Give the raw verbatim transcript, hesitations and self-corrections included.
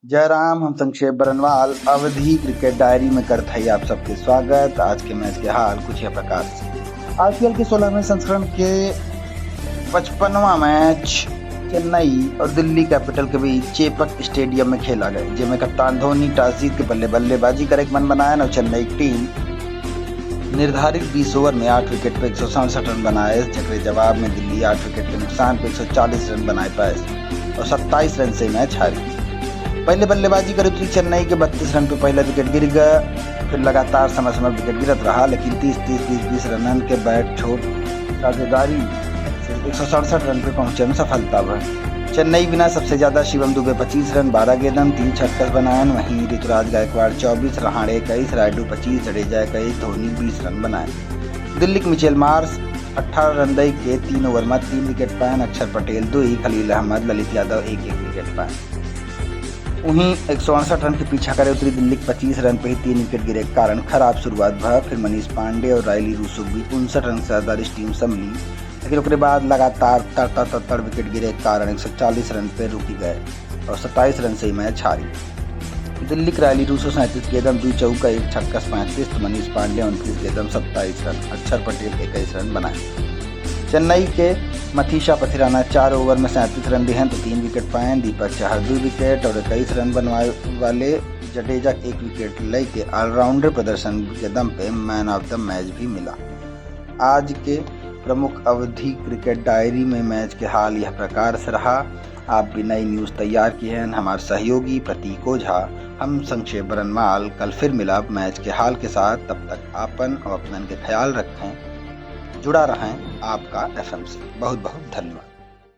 जय राम, हम संक्षेप बरनवाल अवधी क्रिकेट डायरी में करत हई आप सबके स्वागत। आज के मैच के हाल कुछ यह प्रकार से। आईपीएल के सोलहवें संस्करण के पचपनवाँ मैच चेन्नई और दिल्ली कैपिटल के बीच चेपक स्टेडियम में खेला गया, जेमे कप्तान धोनी टॉस जीत के पहले बल्लेबाजी करे के मन बनायन और चेन्नई की टीम निर्धारित बीस ओवर में आठ विकेट पे एक सौ सड़सठ रन बनाए, जेकरे जवाब में दिल्ली आठ विकेट के नुकसान पे एक सौ चालीस रन बनाए पाए और सत्ताईस रन से मैच हारी। पहले बल्लेबाजी करे उतरी चेन्नई के बत्तीस रन पे पहला विकेट गिर गया, फिर लगातार समय समय विकेट गिरत रहा, लेकिन तीस तीस बीस बीस रनन के बैट छोट साझेदारी से एक सौ सड़सठ रन पे पहुंचे में सफलता भा। चेन्नई बिना सबसे ज्यादा शिवम दुबे पच्चीस रन, बारह गेंदन, तीन छक्कस बनायन, वहीं ऋतुराज गायकवाड़ चौबीस, रहाणे इक्कीस, रायडू पच्चीस, जडेजा इक्कीस, धोनी बीस रन बनाए। दिल्ली के मिचेल मार्श अठारह रन दई के तीन ओवर में तीन विकेट पायन, अक्षर पटेल दुई, खलील अहमद, ललित यादव एक एक विकेट पायन। वहीं एक सौ अड़सठ रन के पीछा करे उतरी दिल्ली के पच्चीस रन पे ही तीन विकेट गिरे के कारण खराब शुरुआत भा। फिर मनीष पांडे और रायली रूसो के बीच उनसठ रन से ज्यादा टीम संभली, लेकिन ओकरे बाद लगातार तड़ तड़ तड़ तड़ विकेट गिरे के कारण एक सौ चालीस रन पे रुकी गए और सत्ताईस रन से ही मैच हारी। दिल्ली के रायली रूसो सैंतीस गेंदन, दुई चौका, एक छक्का, पैंतीस, तो मनीष पांडे उनतीस गेंदन, सत्ताईस रन, अक्षर पटेल इक्कीस रन बनाए। चेन्नई के मथीशा पथिराना चार ओवर में सैंतीस रन दिहन तो तीन विकेट पायन, दीपक चहर दुई विकेट और इक्कीस रन बनवाए वाले जडेजा एक विकेट लेके ऑलराउंडर प्रदर्शन के दम पे मैन ऑफ द मैच भी मिला। आज के प्रमुख अवधी क्रिकेट डायरी में मैच के हाल यह प्रकार से रहा। आप भी नई न्यूज़ तैयार किहन, हमार सहयोगी प्रतीक ओझा, हम संक्षेप बरनवाल। कल फिर मिलब मैच के हाल के साथ, तब तक आपन और अपनन के ख्याल रखें, जुड़ा रहें आपका एफएम से। बहुत बहुत धन्यवाद।